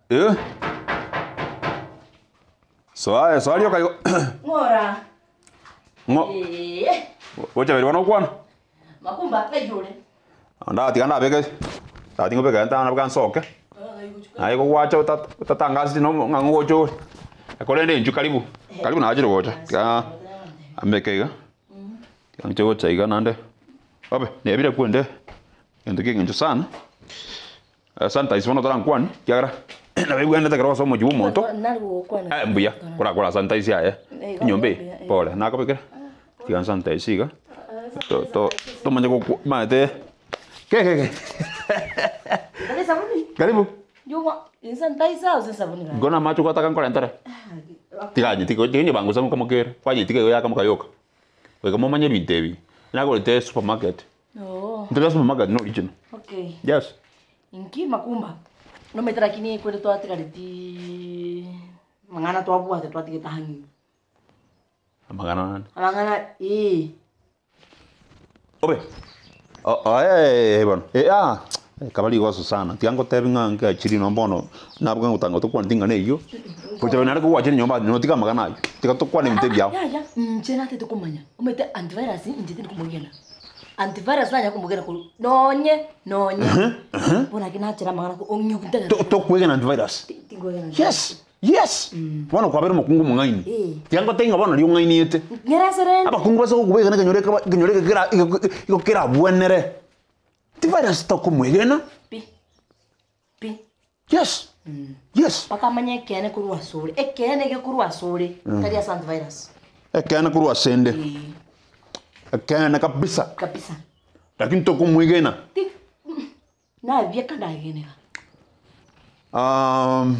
Eh. Soa aye, soa rioka igo. Ng'ora. Ng'o. Ee. Gocha beri bono okwana. Makumba ng'ai ore? Ndatiga ndabeke, ndatiga ngobeke ntana baka nsoke. Naye kogwacha ota- otatangaseti na ng'a ngocha ore. Korende inchuo karibu, karibu nachire gocha, tiga ambeke iga, tiga nche gocha iga naende, obe nebire kwende egento kia eng'encho sana. Sanitize bono torankwanie, ekiagera nabo ebwenerete ekero ogosoa omochie bwa omonto, Nari gokwana. eh mbuya, korakore sanitize yaye, enyomba eye, pore, nakobekera, tiga nsanitize iga, to- to- tomanye gokwa omanyete ke ke ke Tari esabuni? karibu, Yogwa insanitize ase esabuni gaki. igo na amache ogotaka nkorentere, tiga nyetiga tiga nyebangusa nkomokere, kwanyetiga igo yakamoka yoka, goika momanye ebinto ebi, nagorete supermarket. Oo. Into bia supermarket no original. Okay. Yes. Inki makumba nomanyete lakini kweri twatigareti amang'ana twabwate twatigete ang'e. Amang'ana nani? Amang'ana eh. Obe. O- o- eh, bono. Eh, ah, kaba rigoso sana. Tiga ngotebi ng'a ngechirie nonya bono, nabwo ngotanga tokwaneti ing'ana eyio. Gocha naende kogwachire nyomba notiga amang'ana ayio. Tiga tokwane ebinto ebiao. Yaya, inche natete komanya, omanyete antivirus inche tindi komogena. Antivirus nanya komogena korwa nonye nonye bono naki nachera amang'ana ko ong'e To- Tokwegena antivirus. tinkwegena Yes, yes. Bono kwabeire omokungu omong'aini. Eh. Tiga ngotebie ng'a bono riria ong'ainiete. Ng'erese rende. Abakungu base gokobwegena ekenyoro ekeba ekenyoro eke kera igo igo kerabwenere. Antivirus tokomwegena. Pi. Pi. Yes, yes. Mpaka amanye ekeene korwa asore, ekeene gekorwa asore, tari ase antivirus. Ekeene korwa asende. Eh. Ekeene kabisa. Kabisa. Lakini tokomwegena. Ti nabieka ndageneka. Um,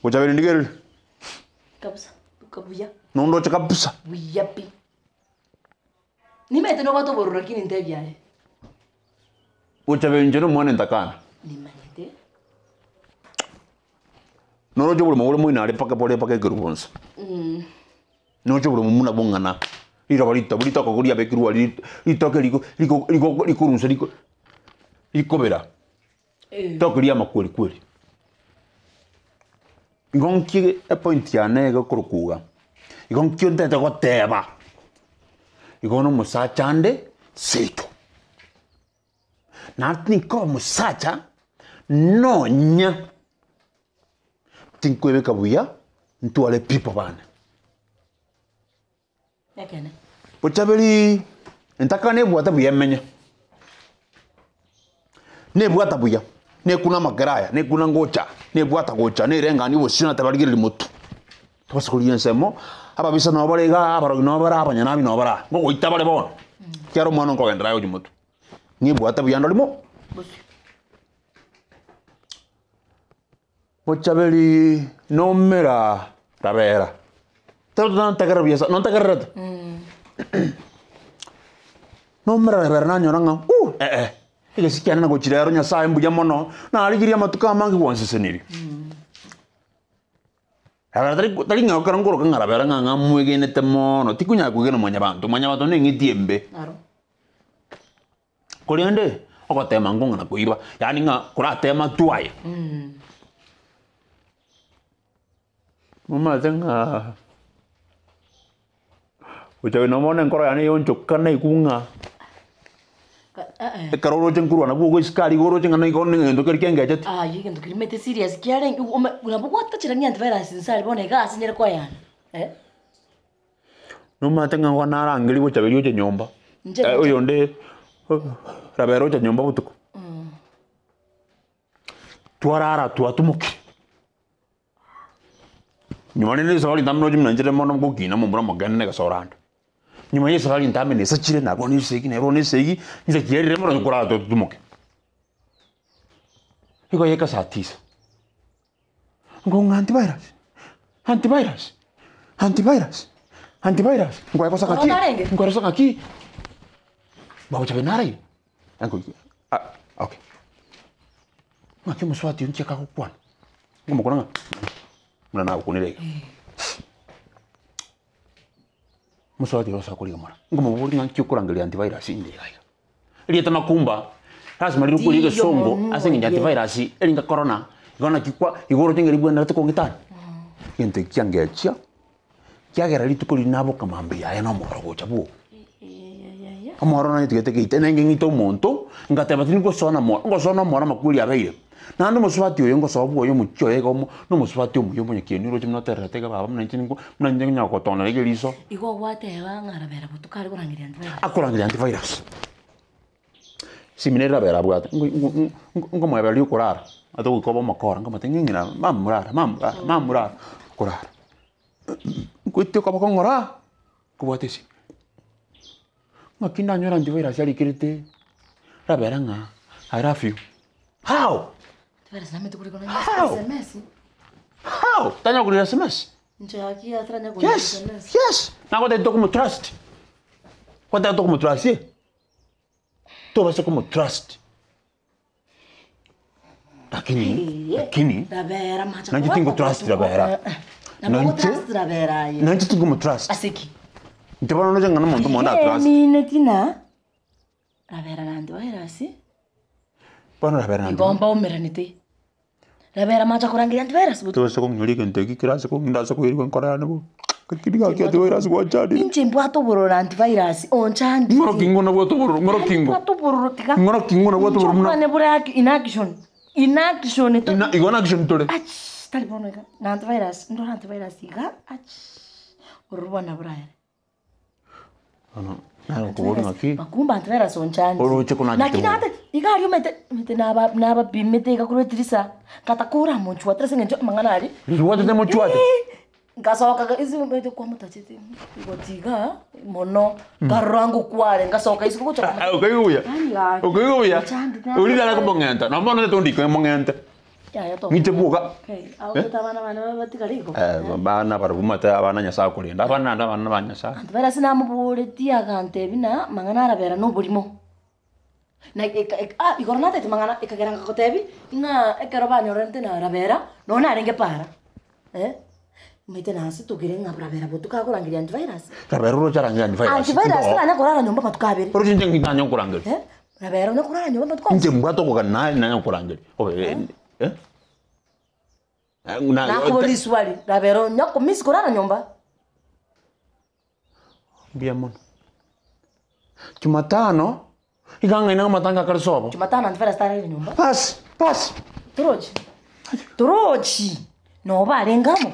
gochabera ndigereri. Kabisa, buya. Nondoche kabisa. Buya pi. Nimanyete nobwate obororo lakini ntebi aye. Gocha inche na omwana entakana. Nimanyete. Noroche oboremo bore moino are mpaka bore mpaka ekerubo bonsi. Noroche oboremo buna bong'ana, riroba ritobu ritoke riabekirwe aria ritoke riko riko riko rikorusa riko rikobera. Ritoke riama kweri kweri. Igo nki epoint yane iga ekorokwa iga, igo nkio ntagete goteba, igo na omosacha ande seito. Naende tinkoba omosacha nonya tinkoebeka buya ntware people bane. Ekeene. Bochaberi entakana nebwate buya emenye, nebwata buya, nekuna amakere aya, nekuna ngocha, nebwata gocha, nereng'ani obosio na tabarigereria motwe. Tobasa korigia ensemo, ababisa nabo bare igaa, abarogi nabo bare, abanyanabi nabo bare aa, ngogoita bare bono, ekiagera omwana nkogenderera aye gochia motwe. Nebwate buya ndori mo. Bosio. Bochaberi nomera rabera. Tari nontegerera buya sana, nontegererete? Nomera rabera nanyora ng'a uh eh eh, egesi kiane nagochire ero Nyasaye mbuya mono, narigirie amatuko amange gwansesenirie. Rabera tari tari ng'a ekero nkoroka ng'a rabera ng'a ng'a mwegenete mono, tikonyara kwegena mwanyabanto, mwanyabanto na eng'iti embe. Aro. Korende ogotema nkong'ana koiba, yaani ng'a koratema twaye. Momanyete ng'a gocha buna bono enkoro yane yonchoka naigwe ng'a ekero oroche nkorwa nabwo ogoisika aria igo oroche ng'a nigo na egento keria kiangechete. Aywo egento keria omanyete serious kiarenge ome nabo gwatachera antivirus inse aria bono iga ase nyare koyana eh. Nomanyete ng'a nigo narangeria gocha beria oche nyomba, Inche eh, gocha- oyonde rabera ocha nyomba botuko. Twarara twatumokire. Nyuma rende esafari ntambe noche buna inche mono ngokina momura omokene negesora ande. Nyuma ya esafari ntambe nesachire narwa na esegi narwa na esegi, inse chiarire mono nkorara totumoke. Igo yaika saa tisa. Nkong'a antivirus, antivirus, antivirus, antivirus, nkwaegosa ng'aki, Oroka arenge? nkwaegosa ng'aki, bagocha bene araire, nkoigwa ah okay. Ng'aki omosubati oyo nki akagokwana, nkomokwana ng'a buna nagokunire iga. Omosubati oyo ase akoriga mora, nkomoboria ng'a nki okorangeria antivirus inde iga iga. Erieta makumba, lasima rirokwe ria egesongo ase eng'encho antivirus eringa corona. Igo naki kwa igo oroche ng'a ribwenerete kong'itana? Egento eki kiangechia, kiagera rituko riria naboka mambia yaye na omoro gocha bwogo. Omoro nanyetugete geita nenge ng'ite omonto, ngateba tindi gosoa na moro, ngosoa na omoro amakweri abeire. Naende omosubati oyo ngosoa bwoye omochie oye iga omo, na omosubati omuya omonyakieni oroche buna otererete iga baba buna inche nigo buna inche nkonya gogotonera iga eriso. Igo gwateba ng'a arabera botuko are korangeria antivirus. Akorangeria antivirus. Simi nere rabera abwate, ngo- ngo- ngo- ngomoebereria okorara, ase goika obe omokora, nkomotebia ng'a ng'ina mama morara, mama morara, mama morara, okorara. Nkoetie okoba kong'ora, kobwate esimi. Ng'aki ndanyore antivirus arikerete rabera ng'a I love you. How? Antivirus namete korika nonye How? SMS. How? Tanya korika SMS? Inche gaki ataranya korika Yes, SMS. yes. Nagotebia tokomotrust. Gwateba tokomotrust eh? Tobasa komotrust. Lakini, lakini, Rabera macha Nanche tingotrust Rabera. Nanche Nanche- Rabera aye. nanche tingomotrust. Aseki. Inche bono noche ng'a na omonto mondo atrust. Emine tina. Rabera na antivirus. Bono Rabera Igo mbaumeranete. Rabera macha korangeria antivirus botuko. Tobasa kong'ioria egento eki kere ase kong'inda ase koirwa enkoro yane bo. Lakini gaki antivirus gwachandire. Inche mbwate obororo na antivirus onchandire. Ng'oro ki ng'o nabwate obororo, ng'oro ki ng'o? Mbwate obororo tiga. Ng'oro ki ng'o nabwate obororo buna- Inche obwane bore in action. In action to. Ina igo na action tore. Ach, tari bono iga. Na antivirus, ndore antivirus iga, ach. Ororo bwana boraere. Bono nagokoboria ng'aki, Makumba antivirus onchandire. Oroche konachete Naki bobe. nate, iga aria omanyete, omanyete naba nabapimete iga korwa etirisa, ngatakora mochwatera ase eng'encho amang'ana aria. Riria gwachete mochwate? Ngasoka ga ase omanyete kwamotachete igoti igaa mono, nkarora ngokware ngasoka isiko gocha Ah, okaigwa buya? Yaani gaki. Okaigwa buya? Onchandire Oria nare komong'enta, nabo bono tete ondike mong'ente. Yaya to. Ng'iche bwoka. Okay, aotete abana bane batigare igo. Eh, abana barabwo omanyete abana Nyasaye akorenda, abana naende abana ba Nyasaye. Antivirus namoboretie agantebia buna mang'ana arabera na oborimo. Na eka eka ah igoro natete mang'ana ekagera ngagotebia, ng'a ekero banyorerete na rabera, nonye narenge para, eh, omanyete nasitokire ng'a rabera botuko akorangeria antivirus. Rabera oroche arangeria antivirus. Antivirus Ndoo. taranya korara nyomba amatuko abere. Oroche inche ng'ina nanye nkorangeria. Eh, rabera onya korara nyomba amatuko onsi. Inche mbwate okogana naye nanye nkorangeria. Obe eh? Na- Nakoboria riswali, rabera onya komisi korara nyomba. Mbuya mono. Jumatano, iga ng'aina ng'a amatanga akare sobo. Jumatano antivirus tararire nyomba. Bas, bas. Torochi? Torochi? Noba arenge amo?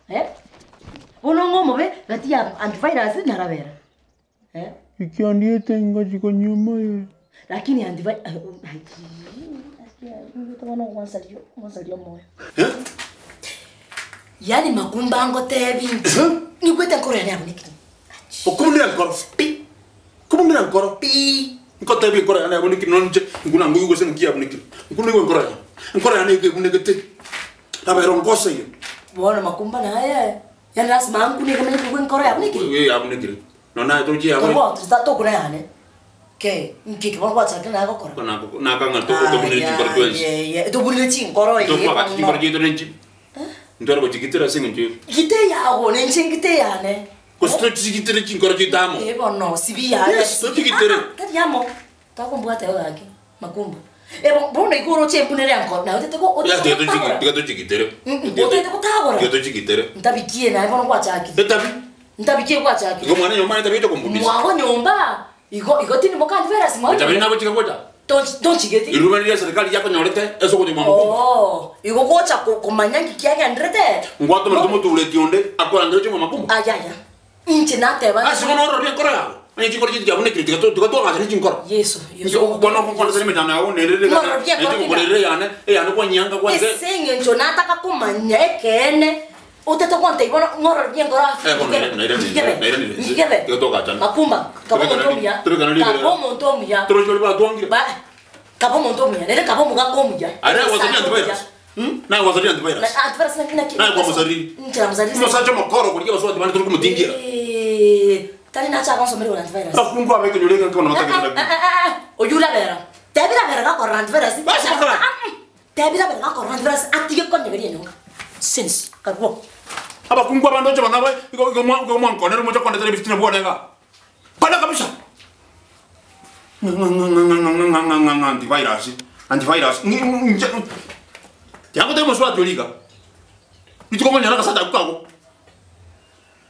Eh? Bono ng'a omobe gati ya antivirus na rabera. Eh? Ekiandiete ngochi konywa oye. Lakini antivirus gwansaria omoyo. Yaani makumba ngotebi inche. Nikwete nkoro yane yabonekire. Okumundira nkoro. Pi. Kumundira nkoro. Pi. Nkotebi nkoro yane yabonekire nonya inche nkuna ngoigwe gose ng'aki yabonekire. Nkuna igwe nkoro yane. Nkoro yane iga ebunegete. Rabera ongoseire. Bono makumba naye. Yaani lasima ankune iga manye kogwa enkoro yabonekire. Ee yabonekire. Nonya naye torochi yabonekire. Torwa tari tokuna yane. Kei, inki eke bono gwachakire naye gokora? Nakang'a tobunire chinkoro twensi. Ayayaya, tobunire chinkoro ee Tokwagacha chinkoro bono. chiaito nenchi. Ntware gochigitera ase eng'encho eye. Gita eyago nenche ngite eyane. Gose tochigitere chinkoro chiaito amo. Ee bono, sibi yaye. Yes, tochigitere. Ah, ah, tari amo. Takombwata igo gaki, makumba. Ebo bono igo oroche embunere ya nkoro, naye otete go- Tiga otete tochigi- gotagora. tiga tochigitere. Otete gotagora. Tiga tochigitere. Ntabikie naye bono gwachakire. Etabi. Ntabikie gwachakire. Igo mwana nyomba etabi etokombundisa. Mwago nyomba, igo igo tindi mokandiverasi mwago. Etabi nagochika gocha. Tonchigeti. Riruba riria serikali yakonyorete ase ogocha mwa mokungu. Oo, igo gocha komanya nki kiagenderete. Ngwatomera tomotureti onde akorangere oche mwa makumba. Ayaya. Inche nateba. Ase bono orore enkoro yago. Onye chinkoro chiaito chiabunekire tiga tiga twagacha ne chinkoro. Yeso, Yeso. Bono okokwana ase emechando yao nerere Ng'ororo ria enkoro tiga. korere eyane, eyane kwanyanga kwase. Ase eng'encho nataka komanya ekeene, otete gontebia bono ng'ororo ria enkoro ase Eh, bono ngigebe, naire- naire- ngigebe, naire- naire- ngigebe. tiga togachana. Makumba, kaba omonto omuya, Tobekana riberera. kaba omonto omuya. Toroche baria batwangire. Ba, kaba omonto omuya, nere kaba omogaka omuya. Aria Omosacha gwasaria omuya. antivirus. Naye gwasaria antivirus. Na- antivirus naki- naki- Naye kwamosariri. Inche namosariri. Omosacha omokoro korigia abasubati bande tori komotingia. Eh, tari nache agonsomera igoro antivirus. Abakungu aba ekenyoro eke nki bono batagete Ah, ah, ah, ah, oyio orabera. Tebi rabera gakorora antivirus. Basi bakora. Ah, ah, tebi rabera gakorora antivirus atige konyegeria enyonga. Sense, karwo. Abakungu abande oche bang'a igo igo mwa igo mwankonera moche kondetera ebitina bwane iga. Kwana kabisa. Ng'a ng'a ng'a ng'a ng'a ng'a ng'a ng'a antivirus. Antivirus. Ngi- nche. Tiga ngotebie omosubati oria iga, rituko okonyora agasacha akwo kago,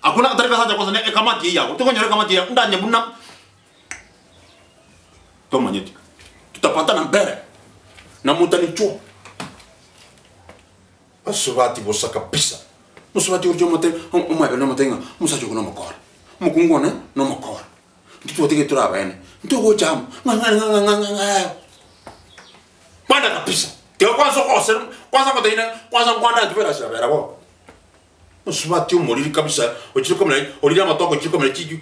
akwo na tari gasacha gose ne ekamati eyio yago, tokonyora ekamati eyio ndanye buna tomanyeti. Tutapatana mbere, na motanichwa. Basubati bosa kabisa. Mosubati oria omote omwebere omote ng'a omosacha ogo nomokora, omokungu one nomokora, intwe twatigete tore abaene, ntogocha amo ng'a ng'a ng'a ng'a ng'a ng'a Kwanda kabisa, tiga kwansa ogosera, kwansa ngotebi na kwansa nkwanda ntwe erasi yabera bono. Mosubati omoriri kabisa, ochire komera orire amatoke ochire komera chiju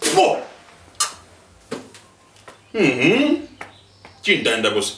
Pwo! Mh, chintende bosa.